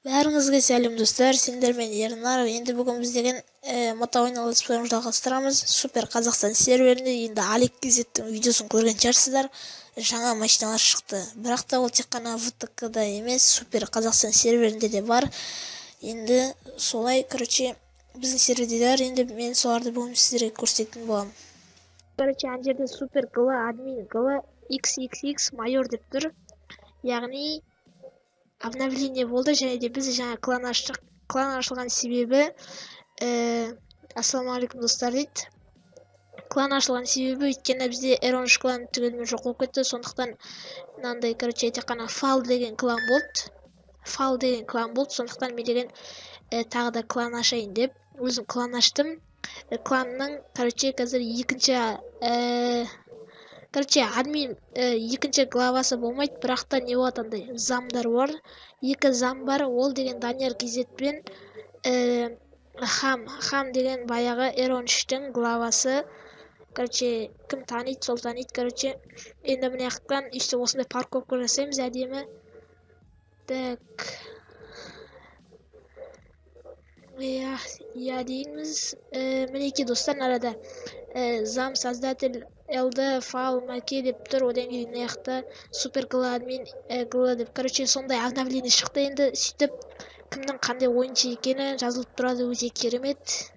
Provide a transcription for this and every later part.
Бәріңізге сәлем достар, сендермен Ернар. Енді бүгін біз деген мото ойын летсплейімізді жалғастырамыз. Супер Қазақстан серверінде енді Алик Кизеттің видеосын көрген шығарсыздар. Жаңа машиналар шықты. Бірақ та ол тек қана ВТК-да емес, Супер Қазақстан серверінде де бар. Енді солай, короче, біздің серверде де бар. Енді мен соларды бүгін сіздерге көрсететін боламын. Короче, ана жерде Супер Гл админ Гл XXX майор деп тұр. Яғни обновление болды, және де біз жаңа клан аштық. Клан ашылған себебі, ассалаумағалейкум достар дейді. Клан ашылған себебі өйткені бізде R13 клан түгелімен жоқ болып кетті. Сондықтан мынандай, короче, тек қана фал деген клан болды. Фал деген клан болды. Сондықтан мен деген тағы да клан ашайын деп өзім клан аштым. Кланның, короче, қазір екінші, короче, админ екінші главасы болмайды, бірақ та не болады, андай замдар бар. Екі зам бар, ол деген Данияр Кизет пен Хам деген баяғы R13-тің главасы. Короче, кім таниды, сол таниды, короче. Енді мына жақтан өйстіп осындай парковка жасаймыз әдемі. Так. Иә, иә дейміз. Мінекей достар, мына арада зам создатель ЛД фал маке деп тұр. Одан кейін мына жақта супер гл админ гл деп. Короче, сондай обновление шықты енді. Сөйтіп кімнің қандай ойыншы екені жазылып тұрады, өте керемет.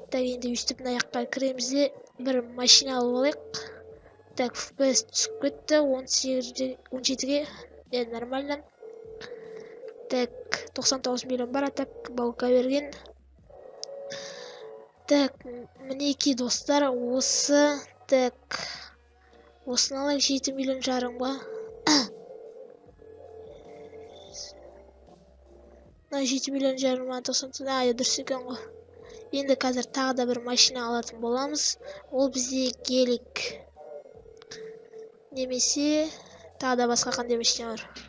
Так, енді өйстіп мына жаққа кіреміз де бір машина алып алайық. Так, FPS түсіп кетті он жетіге. Нормально. Так, 99 миллион бар, а так баука берген. Так, мінекей достар, осы, так, осыны алайық, жеті миллион жарым ба. Мына жеті миллион жарым, а, тоқсан тоғыз, а, дұрыс екен ғой. Енді қазір тағы да бір машина алатын боламыз. Ол бізде гелик. Немесе тағы да басқа қандай машина бар?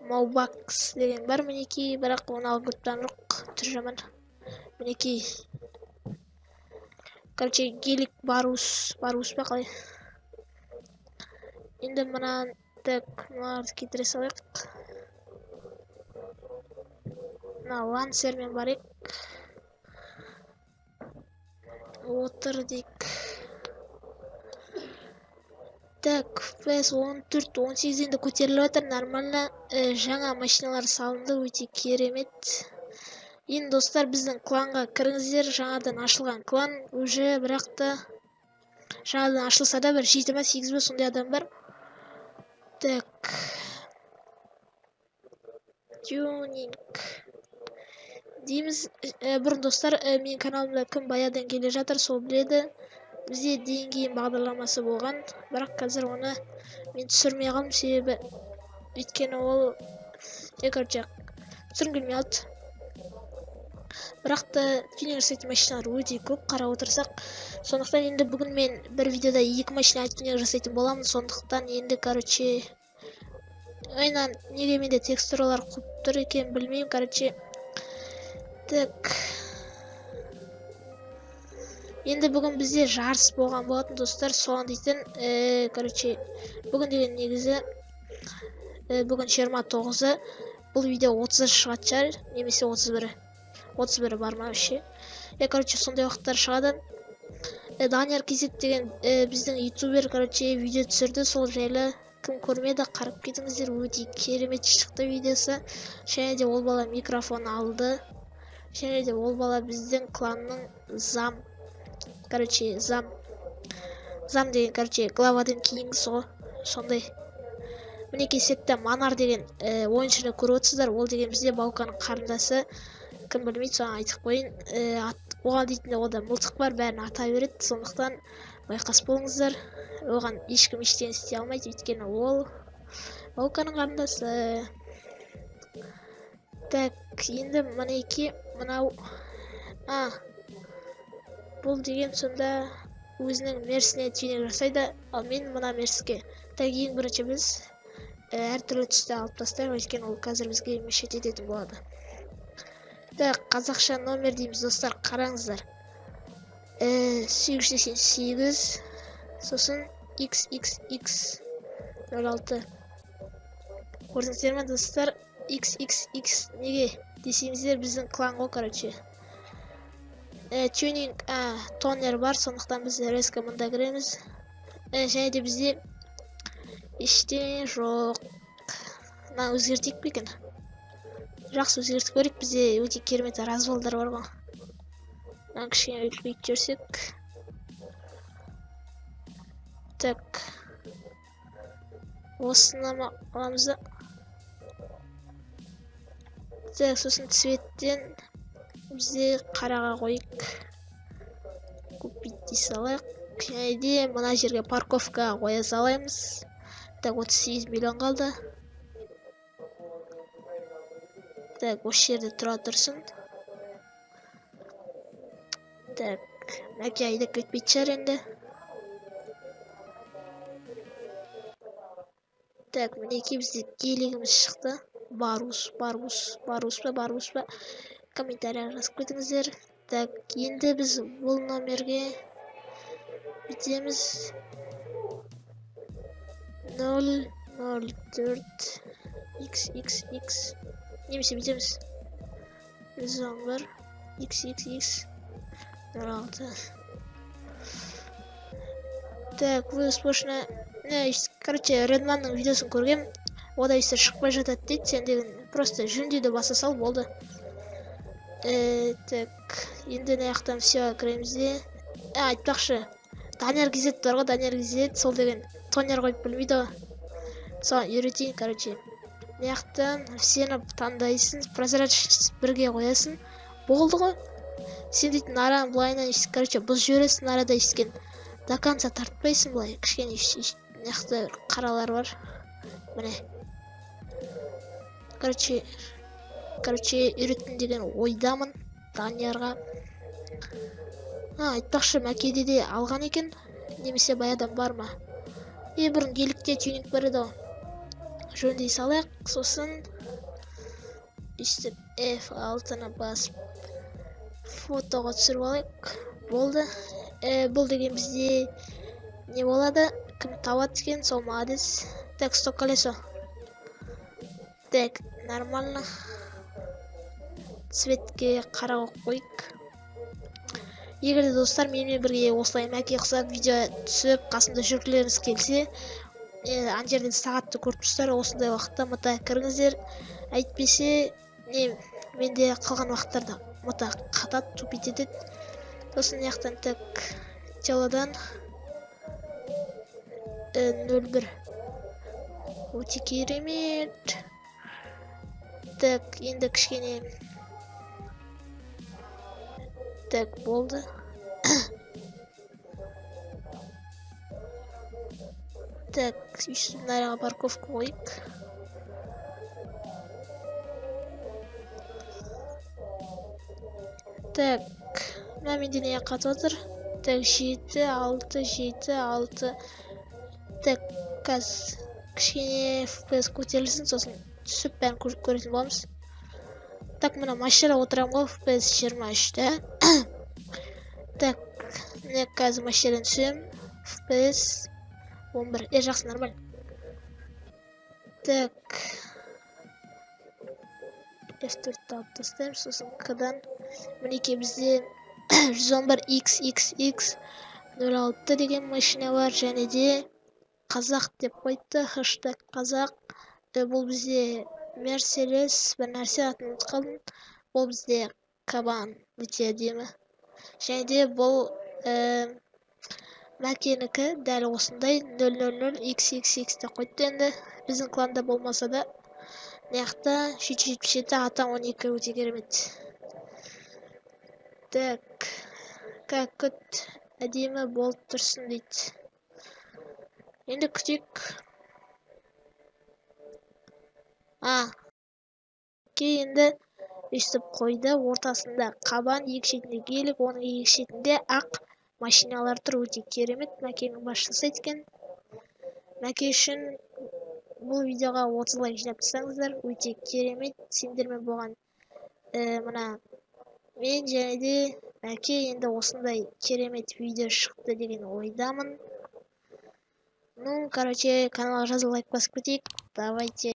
Маубакс деген бар мінекей, бірақ оны алып кеткен жоқ, түрі жаман. Мінекей. Короче, гелик барус, барус па қалай? Енді мына, так, мыналарды кетіре салайық. Мына лансермен барайық. Отыр дейік. Так, FPS он төрт, он сегіз енді көтеріліп жатыр, нормально. Жаңа машиналар салынды, өте керемет. Енді достар, біздің кланға кіріңіздер, жаңадан ашылған клан уже, бірақ та жаңадан ашылса да бір жеті ма, сегіз ба сондай адам бар. Так. Тюнинг дейміз. Бұрын достар, менің каналымда кім баяғыдан келе жатыр, сол біледі. Бізде дейін бағдарламасы болған, бірақ қазір оны мен түсірмей қалдым, себебі өйткені ол, короче, түсіргім келмей қалды. Бірақ та тюнинг жасайтын машиналар өте көп, қарап отырсақ. Сондықтан енді бүгін мен бір видеода екі машина тюнинг жасайтын боламын. Сондықтан енді, короче, айнан неге менде текстуралар қуып тұр екен білмеймін, короче. Так. Енді бүгін бізде жарыс болған болатын достар, соған дейтін, короче, бүгін деген негізі, бүгін жиырма тоғызы, бұл видео отызы шығатын шығар, немесе отыз бірі. Отыз бірі бар ма вообще? Короче, сондай уақыттар шығады. Данияр Кизет деген, біздің ютубер, короче, видео түсірді, сол жайлы кім көрмеді, қарап кетіңіздер, өте керемет шықты видеосы. Және де ол бала микрофон алды. Және де ол бала біздің кланның зам, короче, зам, зам деген, короче, главадан кейінгісі ғой, сондай. Мінекей сетте Манар деген, ойыншыны көріп отырсыздар, ол деген бізде Бауканың қарындасы. Кім білмейді, соны айтып қояйын. Оған дейтін де ода мылтық бар, бәрін ата береді, сондықтан байқас болыңыздар. Оған ешкім ештеңе істей алмайды, өйткені ол Бауканың қарындасы. Так, енді мінекей мынау, бұл деген сонда өзінің мерсіне тюнинг жасайды, ал мен мына мерске. Так, ең бірінші біз, әртүрлі түсті алып тастайық, өйткені ол қазір бізге мешать ететін болады. Так, қазақша номер дейміз достар, қараңыздар. Сегіз жүз сексен сегіз, сосын XXX нөл алты. Көрдіңіздер ме, достар? XXX неге десеңіздер, біздің клан ғой, короче. Тюнинг, тонер бар, сондықтан біз резко мында кіреміз. Және де бізде ештеңе жоқ. Мынаны өзгертейік пе екен? Жақсы, өзгертіп көрейік. Бізде өте керемет развалдар бар ғой. Мынаны кішкене үлкейтіп жіберсек. Так. Осыны аламыз да. Так, сосын цветтен бізде қараға қойық. Купить дей салайық. Және де мына жерге парковка қоя салаймыз. Так, 38 миллион қалды. Так, осы жерде тұра тұрсын. Так, Мәке айдап кетпейтін шығар енді. Так, мінекей бізде гелигіміз шықты. Барус, барус, барус па, барус па? Комментария жазып кетіңіздер. Так, енді біз бұл номерге бітеміз. 0, 0, 4, X, X, X. Немесе бітеміз. 111, X, X, X, 06. Так, вы успешно... Короче, Редманның видеосын көргем. Ода есе шықпай жатады дейді. Сен деген просто жөндеуді баса сал, болды. Так, енді мына жақтан все кіреміз де. Айтпақшы, Данияр Гизет бар ғой, Данияр Гизет сол деген тонер қойып білмейді ғой. Соған үйретейін, короче. Мына жақтан всені таңдайсың, прозрачность бірге қоясың. Болды ғой. Сен дейтін араны былайынан, короче, бұзып жібересің арада естіген. До конца тартпайсың былай, кішкене мына жақта бір қаралар бар. Міне. Короче, үйреттім деген ойдамын Даниярға. Айтпақшы, Мәкеде де алған екен, немесе баяғыдан бар ма? Бұрын геликте тюнинг бар еді ғой. Жөндей салайық, сосын өйстіп F6-ны басып фотоға түсіріп алайық. Болды. Бұл деген бізде не болады? Кім табады екен, сол молодец. Так, 100 колесо. Так, нормально. Цветке қара қойып қойық. Егер де достар менімен бірге осылай Мәке ұқсап видео түсіп қасымда жүргілеріңіз келсе, ана жерден сағатты көріп тұрсыздар, осындай уақытта мыта кіріңіздер. Әйтпесе, менде қалған уақыттарда мыта қатады, тупить етеді. Сосын мына жақтан так телодан 01. Өте керемет. Так, енді кішкене. Так, болды. Так, үстін араға парковка қойық. Так, мына менде не қатып отыр? Так, 7, 6, 7, 6. Так, қазір кішкене FPS көтерілсін, сосын түсіп бәрін көретін боламыз. Так, мына машинада отырамын ғой, FPS 23-те. Так, міне қазір машинадан түсемін. FPS 11. Жақсы, нормально. Так. F4-ті алып тастаймын, сосын К-дан. Мінекей бізде 111 XXX 06 деген машина бар, және де қазақ деп қойыпты, хэштег қазақ. Бұл бізде Мерседес, бір нәрсе атын ұмытып қалдым. Бұл бізде кабан, өте әдемі. Және де бұл Мәкенікі дәл осындай 000 XXX деп қойыпты енді. Біздің кланда болмаса да. Мына жақта 777 ата 12 өте керемет. Так, как күт әдемі болып тұрсын дейді. Енді күтейік. Окей, енді өйстіп қойды. Ортасында қабан, екі шетінде гелик, оның екі шетінде ақ машиналар тұр. Өте керемет. Мәкенің басшысы екен. Мәке үшін бұл видеоға 30 лайк жинап тастаңыздар. Өте керемет. Сендермен болған мына мен және де Мәке. Енді осындай керемет видео шықты деген ойдамын. Ну, короче, каналға жазылып лайк басып кетейік. Давайте.